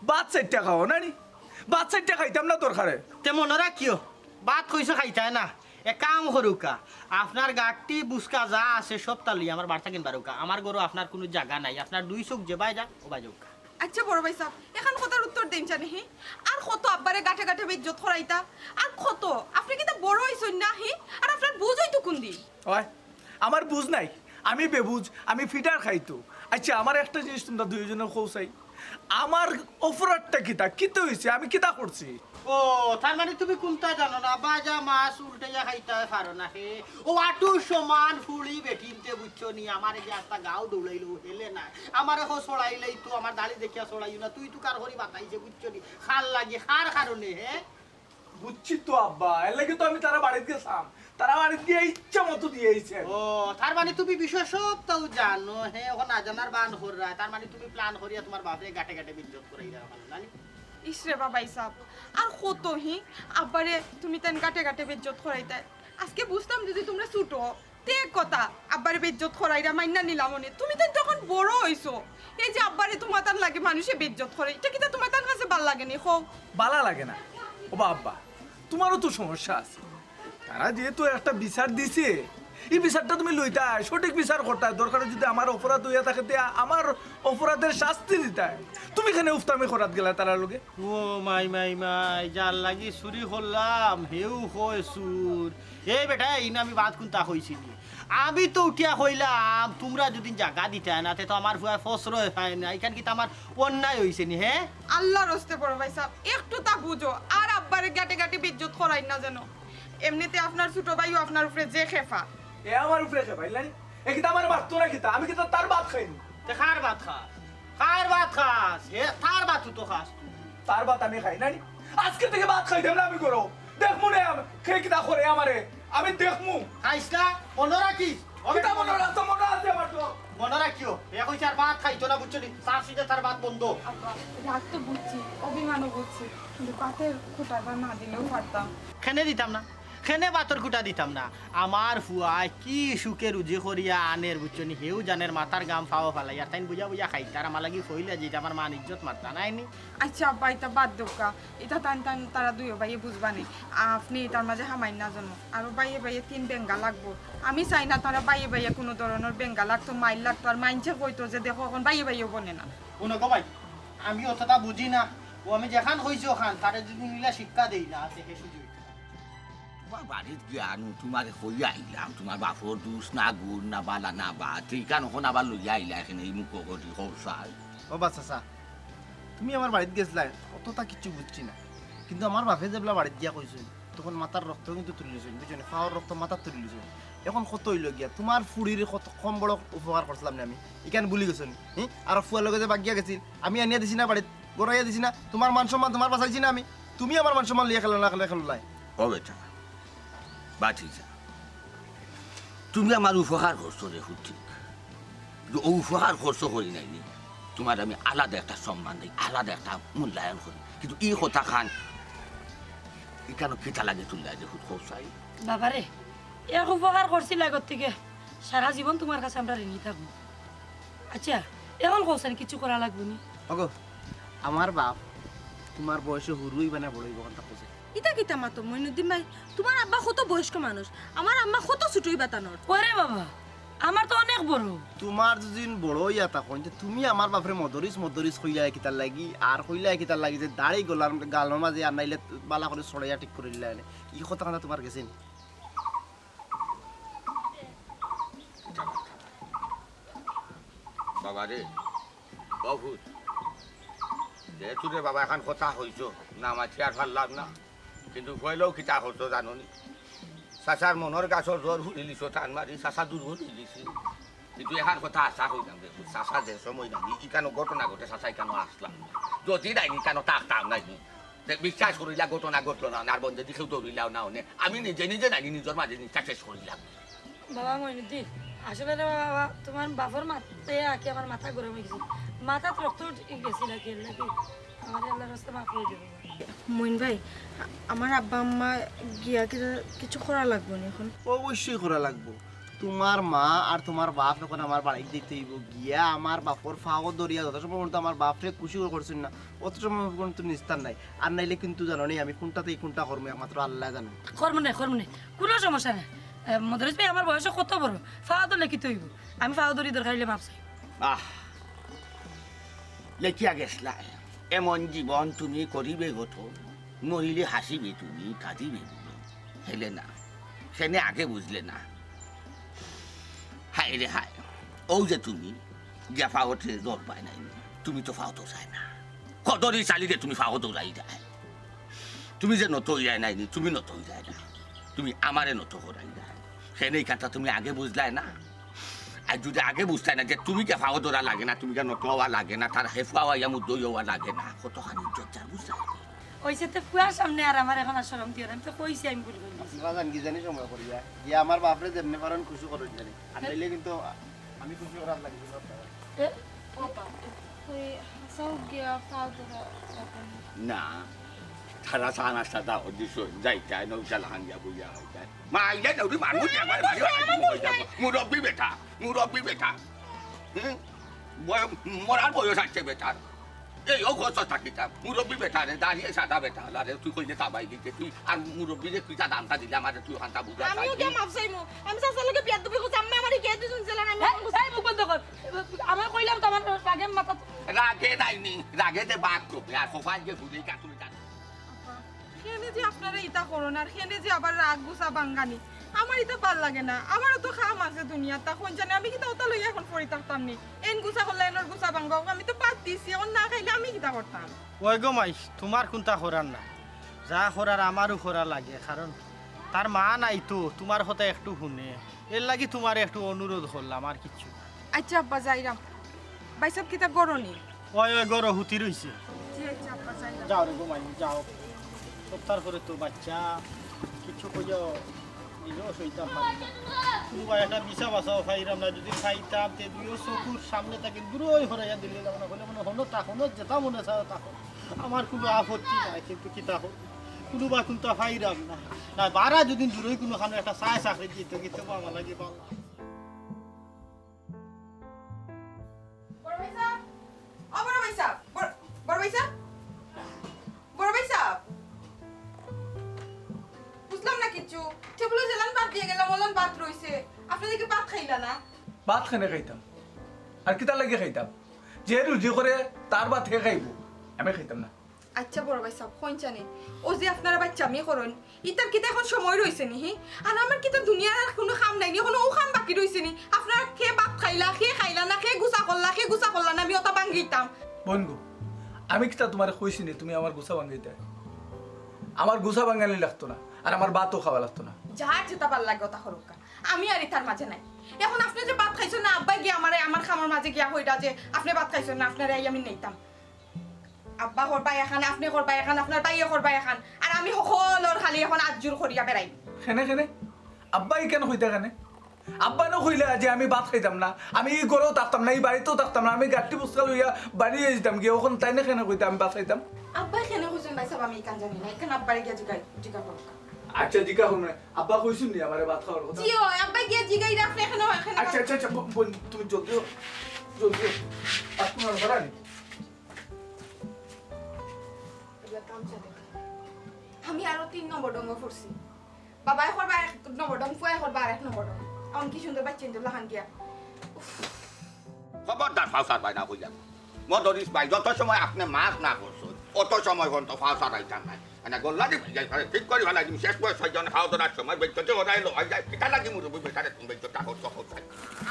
ভাত চাইরটা খাও না নি? ভাত চাইরটা খাইতাম না দরকারে। তে মনো রাখিও, ভাত কইছো খাইতায় না, এক কাম করুক্কা, আপনার গাট্টি বুসকা যা আছে সবতা লইয়া আমার বাড়িত থাকি বারউক্কা। আমার ঘরো আপনার কুনু জাগা নাই, আপনার দুই চউখ যেবায় যাক ওবায় যাউক্কা। আচ্ছা বড় ভাইসাব, এখান কথার উত্তর দেইন জানি হি? আর কত আব্বারে গাটে গাটে বেইজ্জত করাইতা? আর কত? আপনে কিতা বড় অইছইন না হি? আর আপনার বুঝ অইতো কুনদিন? ওই, আমার বুঝ নাই, আমি বেবুঝ, আমি ফিডার খাইতো। আচ্ছা, আমার একটা জিনিস তুমরা দুইজনে কও চাই, আমার অপরাধটা কিতা? কিতা অইছে? আমি কিতা করছি? ও, তার মানে তুমি কুনতা জানো না? বাজা মাছ উল্টাইয়া খাইতা পারো না হে। ও আটু সমান ফুড়ি বেটিন্তে বুঝছো নি? আমারে যে আস্তা গাও দৌড়াইলো, হেলে না। আমারে হো ছড়াইলেই তো, আমার দাড়ি দেখিয়া ছড়াইও না। তুই তো কার করি বাতাইছে বুঝছো নি? কার লাগি, কার কারণে হে? বুঝছি তো আব্বা, এর লাগি তো আমি তারা বাড়িত গেছিলাম। তারা বাড়িত গিয়া ইচ্ছা মতো দিয়া আইছে। ও, তার মানে তুমি বিষয় সবটাও জানো, হে, অখন না জানার বান কররায়। তার মানে তুমি প্ল্যান করিয়া তুমার বাপরে গাটে গাটে বেইজ্জত করাইরায়, ভালা না নি? ইস রে বাবা, ইসাব, আর কত হি আব্বারে তুমি তান গাটে গাটে বেইজ্জত করাইতায়। আজকে বুঝতাম যদি তুমরা ছুটো, তে এক কথা, আব্বারে বেইজ্জত করাইরা মাইন্না নিলাম অনে। তুমি তান তখন বড় অইছো, এই যে আব্বারে তুমার তান লাগি মানুষে বেইজ্জত করে, ইটা কিতা তুমার তান কাছে ভালা লাগে নি? কও। ভালা লাগে না? ও বা আব্বা, তুমারও তো সমস্যা আছে। তারা যেহেতু একটা বিচার দিছে, এই বিচারটা তুমি লইতায়, সঠিক বিচার করতায়। দরকারে যদি আমার অপরাধ অইয়া থাকে, তে আমার অপরাধের শাস্তি দিতায়। তুমি কেনে উফতামি করাত গেলায় তারার লগে? ও মাই, মাই, মাই, যার লাগি চুরি করলাম, হেউ কয় চুর। এই বেটা, ইনো আমি বাদ কুনতা কইছি নি? আমি তো উঠিয়া কইলাম, তুমরা যদি জাগা দিতায় না, তে তো আমার ফুয়ায় প্রশ্রয় পায় না। ইখান কিতা আমার অন্যায় অইছে নি, হে? আল্লার ওয়াস্তে বড় ভাইসাব, একটু তা বুঝো, আর আব্বারে গাটে গাটে বেইজ্জত করাইন না যেন। এমনিতে আপনার ছুটো ভাইও আপনার উপরে যে খেপা। এ আমার উপরে খেপাইল না নি? এ কিতা আমারে মারতো না কিতা? আমি কিতা তার ভাত খাইনি? তে কার ভাত খাস? কার ভাত খাস? হে, তার ভাত তো খাস তুই। তার ভাত আমি খাই না নি? আজকে থাকি ভাত খাইতাম না আমি ঘরো। দেখমু নে আম-, কে কিতা করে আমারে। আমি দেখমু। খাইস না? মনো রাখিস। ও কিতা বেটা, মনো রাখতো? মনো আছে আমার তো। মনো রাখিও। এ কইছে আর ভাত খাইতো না, বুঝছো নি? চাষি যে তার ভাত বন্ধ। আব্বা, রাগ তো বুঝছি, অভিমানও বুঝছি, কিন্তু ভাতের খুঁটাটা না দিলেও পারতাম। কেনে দিতাম না? কেনে ভাতর খুঁটা দিতাম না? আমার ফুয়ায় কি সুখে রুজি করিয়া আনের, বুঝছো নি? হেউ জানের মাথার ঘাম পাও ফালাইয়া, তাইন বুঝা বুঝা খাইতা, আর আমার লাগি ফইলা যাইতা, আমার মান ইজ্জত মারতা নায় নি? আচ্ছা আব্বা, ইতা বাদ দেউক্কা, ইতা তান তান তারা দুইও ভাইয়ে বুঝবা নে। আপনে ইতার মাঝে হামাইন না যেন। আরো ভাইয়ে ভাইয়ে তিন বেঙ্গা লাগবো। আমি চাই না তারা ভাইয়ে ভাইয়ে কুনু ধরনর বেঙ্গা লাগতো, মাইর লাগতো, আর মাইনষে কইতো যে দেখো অখন ভাইয়ে ভাইয়েও বনে না। হুনো গো ভাই, আমি অততা বুঝি না। ও আমি যেখান কইছি অখান, তারে যদি নিলা শিক্ষা দেই না, তে হে সুযোগ। তুমার বাড়িত গিয়া নু তুমারে কইয়া আইলাম, তুমার বাপর দুষ না, গুণ না, বালা না, বাদ। ইখান অখন আবার লইয়া আইলা এখানে এই মুখো করি, কও চাই। ও বা চাচা, তুমি আমার বাড়িত গেছলায়, অততা কিচ্ছু বুঝছি না, কিন্তু আমার বাপে যেবলা বাড়িত গিয়া কইছইন, তখন মাথার রক্ত কিন্তু তুলিলিছইন, বুঝছো নি? পাওর রক্ত মাথাত তুলিলিছইন। অখন কত অইলো গিয়া, তুমার ফুড়ির কত কম বড় উপকার করছিলাম নি আমি, ইখান ভুলি গেছো নি? হি? আর ফুয়ার লগে যে বাগিয়া গেছিল, আমি আনিয়া দিছি না বাড়িত, গড়াইয়া দিছি না? তুমার মান সম্মান তুমার বাঁচাইছি না আমি? তুমি আমার মান সম্মান লইয়া খেলো না, খেলো, খেলো লাই। ও বেটা, বাঁচি যা। তুমি আমার উপকার করছো রে, ঠিক। কিন্তু ও উপকার করছো করি নাই নি? তুমার আমি আলাদা একটা সম্মান দেই, আলাদা একটা মূল্যায়ন করি। কিন্তু ই কথা খান, ইখানো কিতা লাগে তুললা যে হুট কও চাই? বাবারে, এক উপকার করছিলা গতিকে সারা জীবন তুমার কাছে আমরা ঋণী থাকমু। আচ্ছা, অখন কও চাইন কিচ্ছু করা লাগবো নি? ওগো, আমার বাপ তুমার বয়সে হুরু অইবা না বড় অইবা, অখানতা কও চাইন। ইতা কিতা মাতো মইনুদ্দিন ভাই? তুমার আব্বা কত বয়স্ক মানুষ, আমার আম্মা কত ছুটো অইবা তানর। ওরে বাবা, আমার তো অনেক বড়। তুমার যদি বড় অইয়া থাকইন, তে তুমি আমার বাপরে মদরিছ মদরিছ কইলায় কিতার লাগি, আর কইলায় কিতার লাগি যে দাড়ি গলার গালর মাঝে আর নাইলে বালা করি ছড়াইয়া ঠিক করি দিলায় নে। ই কথা খান তুমার গেছে নি? বাবা রে, বহুত। যেহেতু রে বাবা এখান কথা কইছো, না মাতি আর পারলাম না। কিন্তু পয়লাউ কিতা করছো জানো নি? চাচার মনর গাছর জড় হুড়িলিছো টান মারি, চাচা দুর্বল অইগেছি। কিন্তু এখান কথা আশা কইলাম রে, চাচা যে সময় নানি ইখানো ঘটনা ঘটে, চাচা ইখানো আসলাম। যদি নাইনি ইখানো থাকতাম নাইনি। তে বিশ্বাস করিলা ঘটনা ঘটলো না, আর বন্ধে দিকেও দৌড়িলাও না অনে। আমি নিজে নিজে নাইনি নিজর মাঝে নিষ্ঠা শেষ করিলাম। বাবা মইনুদ্দিন, আসলে রে বাবা, তুমার বাপর মাতে আকি আমার মাথা গরম অইগেছে। মাথাত রক্ত উঠি গেছিল আর কি, এর লাগি। আমারে আল্লার রাস্তায় মাফ করি দেবো। মইন ভাই, আ-, আমার আব্বা আম্মা গিয়া কিতা কিছু করা লাগবো নি অখন? অবশ্যই করা লাগবো। তুমার মা আর তুমার বাপ অখন আমার বাড়িত যাইতে অইবো। গিয়া আমার বাপর পাও ধরিয়া যত সময় পর্যন্ত আমার বাপরে খুশি করছইন না, অত সময় পর্যন্ত নিস্তার নাই। আর নাইলে কিন্তু জানো নি আমি কুনটা থাকি কুনটা করমু একমাত্র আল্লায় জানইন। করমু নে, করমু নে। কুনু সমস্যা নাই। এ, মদরিছ ভাই আমার বয়সে কত বড়? পাও ধরলে কিতা অইবো? আমি পাও ধরি দরকার অইলে মাফ চাই। আহ, লেখিয়া গেছলায়, এমন জীবন তুমি করিবে গঠন, মরিলে হাসিবে তুমি, কাঁদিবে মরণ। হেলে না, সেনে আগে বুঝলে না। এরে হায়, অউ যে তুমি গিয়া ফাওতে জোর পায় নাই নি, তুমি তো ফাও তো চায় না। কদরি চালি যে তুমি ফাও দৌড়াই যায়, তুমি যে নত অইয়া নাই নি, তুমি নত অই যায় না, তুমি আমারে নত করাই যায়। সেনে ইখানটা তুমি আগে বুঝলায় না। আর যদি আগে বুঝতায় না যে তুমি গিয়া ফাও ধরা লাগে না, তুমি গিয়া নত অওয়া লাগে না, তার হেফুয়া আইয়া মুদ্দই অওয়া লাগে না, কতখানি ইজ্জত যার বুঝলায় নি? অইছে তে ফুয়ার সামনে আর আমার এখন আর শরম দিও না, আমি তো কইছি আমি ভুল করি দিছি। বাজান কি জানি সময় করিয়া, গিয়া আমার বাপরে যেমনে পারইন খুশি করইন জানি, আর নাইলে কিন্তু আমি খুশি করার লাগি কিন্তু আপনারা। এ, বাবা, ওই হাসাও গিয়া ফাও ধরা এখন। না, তারা চা নাস্তা দাও দিছো, যাইতায় নৌশালা হাঙ্গিয়া বইয়া হইতায়। মা আইলে নৌরি মানুষ আমার বাড়ি বাড়ি মুরব্বি বেটা, মুরব্বি বেটা। হুম? বয়-, মরার বয়স আছে বেটার। এই ও খরচ থাকিতা, মুরব্বি বেটা রে, দাঁড়িয়ে সাদা বেটা, আরে তুই কইলে তাবাই দিতে, তুই আর মুরব্বি রে তুই তা দামটা দিলে আমারে তুই হান্তা বুঝা আমিও চাইলি। গিয়া মাফ চাইমু। আমি চাচার লগে বিয়াদবি করছি, আম্মা আমারে গিয়া দিছুন জেলার, আমি এই, এখন বুঝ- এই মুখ বন্ধ কর। আমি কইলাম তো আমার রাগে মাথা রাগে নাইনি, রাগে দে বাঘ করবে, আর খোফায় গিয়ে ঘুরে কাটুরি কাটুরি। আপা, কেনে যে আপনারা ইতা করইন আর কেনে যে আবার রাগ গুছা ভাঙ্গানি, আমার ইতা ভালা লাগে না। আমারও তো কাম আছে দুনিয়াত, তা কোন জানে আমি কিতা ওটা লইয়া এখন পড়ি থাকতাম নি। এন গুছা করলে এনর গুছা ভাঙ্গা, আমি তো বাদ দিছি, এখন না খাইলে আমি কিতা করতাম? ওই গো মাই, তুমার কুনতা করার না, যা করার আমারও করা লাগে, কারণ তার মা নাই তো, তুমার কথা একটু হুনে, এর লাগি তুমারে একটু অনুরোধ করলাম, আর কিচ্ছু না। আচ্ছা আব্বা, যাইরাম। ভাইসাব, কিতা গরনি? ওই, ওই, গরো হুতি রইছে। জি, আচ্ছা আব্বা, যাইরাম। যাও রে গো মাই, যাও। সপ্তাহ করে তো বাচ্চা, কিচ্ছু কইও, নিজেও সইতাম পারি না। কুনুবায় একটা বিছা বাছাও পাইরাম না, যদি পাইতাম, তে দুইও চকুর সামনে থাকি দূরই হরাইয়া দিলে, না হলে মনে হনো তা হনো, যেটা মনে চায় তা হনো। আমার কুনু আপত্তি নাই, কিন্তু কিতা হলো? কুনুবায় কুনতা পাইরাম না। না, বারা যদি দূরই কুনুখানো একটা চায় চাকরি দিত, কিন্তু আমার লাগি ভালা। বড় ভাইসাব, ও বড় ভাইসাব, বড়, বড় ভাইসাব, বড় ভাইসাব, বুঝলাম না কিচ্ছু। টেবুলো যেলান ভাত দিয়া গেলাম, ওলান ভাত রইছে, আপনে দেখি ভাত খাইলা না। ভাত কেনে খাইতাম? আর কিতার লাগি খাইতাম? যে রুজি করে, তার ভাত হে খাইবো, আমি খাইতাম না। আচ্ছা বড় ভাইসাব, কইন চানি, ও যে আপনারা বাচ্চামি করইন, ইতার কিতা এখন সময় রইছে নি, হি? আর আমার কিতা দুনিয়ার আর কুনু কাম নাই নি, কুনু ও কাম বাকি রইছে নি? আপনারা কে ভাত খাইলা, কে খাইলা না, কে গুছা করলা, কে গুছা করলা না, আমি ওটা ভাঙ্গিতাম। বোন গো, আমি কিতা তুমারে কইছি নি তুমি আমার গুছা ভাঙ্গাইতায়? আমার গুছা ভাঙ্গানি লাগতো না, আর আমার ভাতও খাওয়া লাগতো না। যার যেটা ভালা লাগে ওটা করুক্কা, আমি আর ইতার মাঝে নাই। এখন আপনে যে ভাত খাইছইন না, আব্বায় গিয়া আমারে আমার কামর মাঝে গিয়া কইরা যে আপনে ভাত খাইছইন না, আপনারে আই আমি নেইতাম। আব্বা করবা এখান, আপনে করবা এখান, আপনার ভাইয়ে করবা এখান, আর আমি হকলর খালি এখন আত জুর করিয়া বেড়াই। কেনে, কেনে? আব্বায় কেনে কইতা কেনে? আব্বায় নু কইলা যে আমি ভাত খাইতাম না, আমি ই ঘরো থাকতাম না, ই বাড়িত থাকতাম না, আমি গাট্টি বুসকা লইয়া বাড়ি যাইতাম গিয়া, অখন তাইন কেনে কইতা আমি ভাত খাইতাম? আব্বায় কেনে কইছইন ভাইসাব, আমি ইখান জানি না, ইখান আব্বারে গিয়া জিগাই, জিগা করুক্কা। আচ্ছা, জিগা করমু নে। আব্বায় কইছইন নি আমারে ভাত খাওয়ার কথা? জি অয়, আব্বায় গিয়া জিগাইরা আপনে কেনে, কেনে আচ্ছা, আচ্ছা, আচ্ছা, ব-, বোন, তুমি জলদি অও, জলদি অও। আর কুনু ব্যাপার নি? এগুলা কাম চলে। আমি আরো তিন নম্বর ঢঙো পড়ছি। বাবায় করবা এক নম্বর ঢং, ফুয়ায় করবা আরেক নম্বর ঢং। এখন কি সুন্দর বাচ্চা ইন্দুর লাখান গিয়া। উফ। খবরদার ফাও সারবায় না কইলাম। মদরিস ভাই, যত সময় আপনে মাফ না করছইন, অত সময় পর্যন্ত ফাও সারাইতাম নায়। মানে গল্লা দি যাই, ঠিক করি ফালাই দিমু, শেষ বয়স ছয়জন ফাও ধরার সময় বেজ্জতি হরাই লো, হই যায়, কিতা লাগি মুরব্বি বেটারে তুমি বেজ্জত করছো, করছো।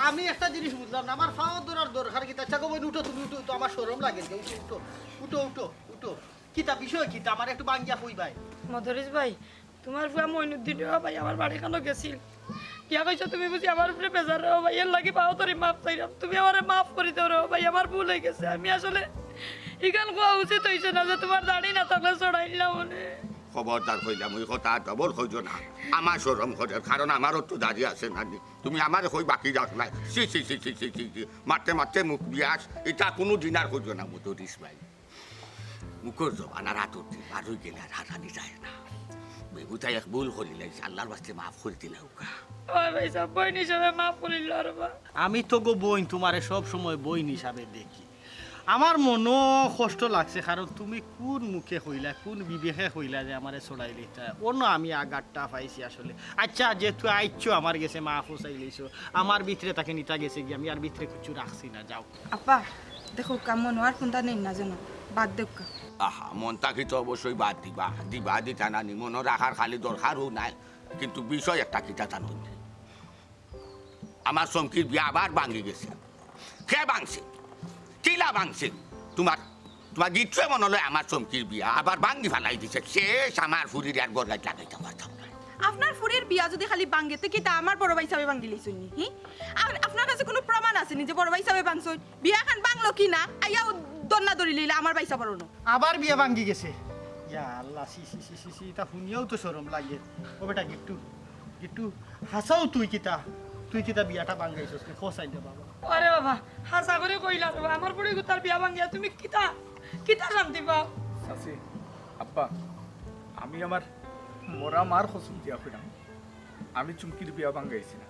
আমি একটা জিনিস বুঝলাম না, আমার ফাও ধরার দরকার কিতা? আচ্ছা গো বোন, উঠো, তুমি উঠো, উঠো, আমার শরম লাগে, উঠো, উঠো, উঠো, উঠো, উঠো। কিতা বিষয় কিতা? আমার একটু ভাঙ্গিয়া কইবায়। মদরিস ভাই, তুমার ফুয়া মইনুদ্দিন রে ভাই আমার বাড়ি খানো গেছিল। গিয়া কইছো তুমি বুঝি আমার উপরে বেজার রে ভাই, এর লাগি পাও ধরি মাফ চাইরাম। তুমি আমারে মাফ করি দেও রে ভাই, আমার ভুল অই গেছে। আমি আসলে ইখান কওয়া উচিত অইছে না যে তুমার দাড়ি না থাকলে ছড়াইলাম মনে। খবরদার কইলাম, ওই কথা ডবল কইও না। আমার শরম করের, কারণ আমারও তো দাড়ি আছে না নি। তুমি আমারে কই বাকি রাখলায়। ছি, ছি, ছি। মারতে মারতে মুখ বিয়াস, ইটা কুনু দিন আর কইও না, মদরিস ভাই। মুখর জবান আর আতর দি পার অই গেলে আর হারানি যায় না। বেহুদা এক ভুল করিলাইছে, আল্লার ওয়াস্তে মাফ করি দিলাউক্কা। ওই ভাইসাব, বইন হিসাবে মাফ করিলাও রে বা। আমি তো গো বইন, তুমারে সব সময় বইন হিসাবে দেখি। আমার মনো কষ্ট লাগছে, কারণ তুমি কুন মুখে কইলা, কুন বিবেকে কইলা যে আমারে ছড়াইলিতায়। অনো আমি আঘাতটা পাইছি আসলে। আচ্ছা, যেহেতু আইছো আমার গেছে, মাফও চাইলাইছো, আমার ভিতরে তাকে নিতা গেছে গি, আমি আর ভিতরে কিচ্ছু রাখছি না, যাও। আব্বা, দেখউক্কা, মনো আর কুনতা নেইন না যেন, বাদ দেউক্কা। আহা, মন থাকি তো অবশ্যই বাদ দিবা, দিবা দিতা না নি, মনো রাখার খালি দরকারও নাই, কিন্তু বিষয় একটা কিতা জানো নি? আমার চমকির বিয়া আবার ভাঙ্গি গেছে। কে ভাঙছে? কিলা ভাঙছে? তুমার, তুমার গিট্টুয়ে মনো লয় আমার চমকির বিয়া আবার ভাঙ্গি ফালাই দিছে। শেষ, আমার ফুরিরে আর ঘর গাইত লাগাইতাম পারতাম না। আপনার ফুরির বিয়া যুদি খালি ভাঙ্গে, তে কিতা আমার বড় ভাইসাবে ভাঙ্গিলিছইন নি? হি? আর আপনার কাছে কুনু প্রমাণ আছে নি যে বড় ভাইসাবে ভাঙছইন? বিয়াখান ভাঙলো কি না, আইয়াও দন্না ধরিলিলা আমার ভাইসাবর অনো। আবার বিয়া ভাঙ্গি গেছে। ইয়া আল্লাহ, ছি, ছি, ছি, ছি, ছি, ইতা হুনিয়াও তো শরম লাগে। ও বেটা গিট্টু, গিট্টু, হাছাউ তুই কিতা, তুই কিতা বিয়াটা ভাঙ্গাইছস নি? ক চাইন রে বাবা। আরে বাবা, হাছা করি কইলা রে বাবা, আমার ফুড়ি গুতার বিয়া ভাঙ্গিয়া তুমি কিতা, কিতা শান্তি পাও? চাচি, আব্বা, আমি আমার মরা মার কসম দিয়া কইরাম, আমি চুমকির বিয়া ভাঙ্গাইছি না।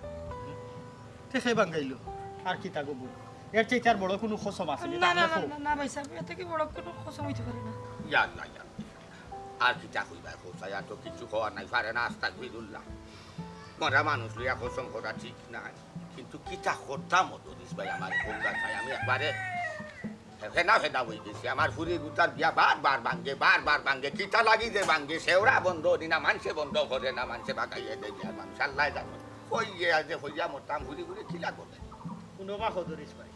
তে কে ভাঙ্গাইলো? আর কিতা গো বইন? এর চাইতে আর বড় কুনু কসম আছে নি? না, না, না, না, না, ভাইসাব, এর থাকি বড় কুনু কসম অইতে পারে না। ইয়া আল্লাহ, ইয়া আল্লাহ। আর কিতা কইবা, কও চাই, আর তো কিচ্ছু কওয়ার নাই, পারে না, আস্তাগফিরুল্লাহ। মরা মানুষ লইয়া কসম করা ঠিক নায়, কিন্তু কিতা করতাম, ও দরিস ভাই, আমার কও চাই, আমি একবারে ফেনা ফেনা অই গেছি। আমার ফুরি গুতার বিয়া বারবার ভাঙ্গে, বারবার ভাঙ্গে, কিতা লাগি যে ভাঙ্গে, সেওরা বন্ধ অনি না, মানষে বন্ধ করে না, মানষে ভাগাইয়া দেয়, আর মানুষ আল্লাহ জানে। কই গিয়া যে কইয়া মরতাম, ঘুরি ঘুরি কিলা করে। হুনো বা, ও দরিস ভাই,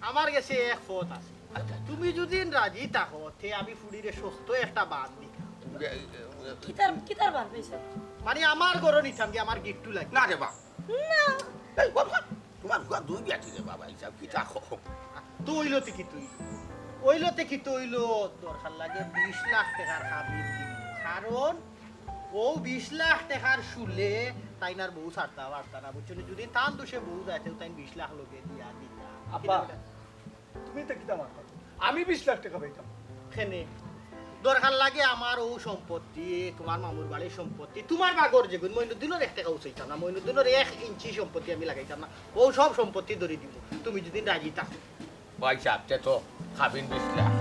আমার গেছে এক পথ আছে। আচ্ছা। তুমি যুদি রাজি থাকো, তে আমি ফুরিরে সস্ত একটা বান দিতাম। কিতার, কিতার বান পাইছো? মানে আমার ঘরো নিতাম গি, আমার গিট্টু লাগি। না রে বা। না। এই বাবা, তুমার ঘর দুই বিয়াটি রে বাবা, হিসাব কিতা কও? তো অইলো তে কিতা অইলো? অইলো তে কিতা অইলো? দরকার লাগে বিশ লাখ টেকার কাবিন দিমু। কারণ অউ বিশ লাখ টেকার সুলে তাইন আর বউ ছাড়তা পারতা না, বুঝছো নি? যুদি তান দুষে বউ যাইতে, তাইন বিশ লাখ লগে দিয়া দিতা। আব্বা, তুমি ইতা কিতা মাতো? আমি বিশ লাখ টেকা পাইতাম। কেনে? দরকার লাগে আমার অউ সম্পত্তি, তুমার মামুর বাড়ির সম্পত্তি, তুমার বাগর যেগুন, মইনুদ্দিনর এক টেকাও চাইতাম না, মইনুদ্দিনর এক ইঞ্চি সম্পত্তি আমি লাগাইতাম না, অউ সব সম্পত্তি ধরি দিমু, তুমি যুদি রাজি থাকো। ভাইসাব, তে তো কাবিন বিশ লাখ।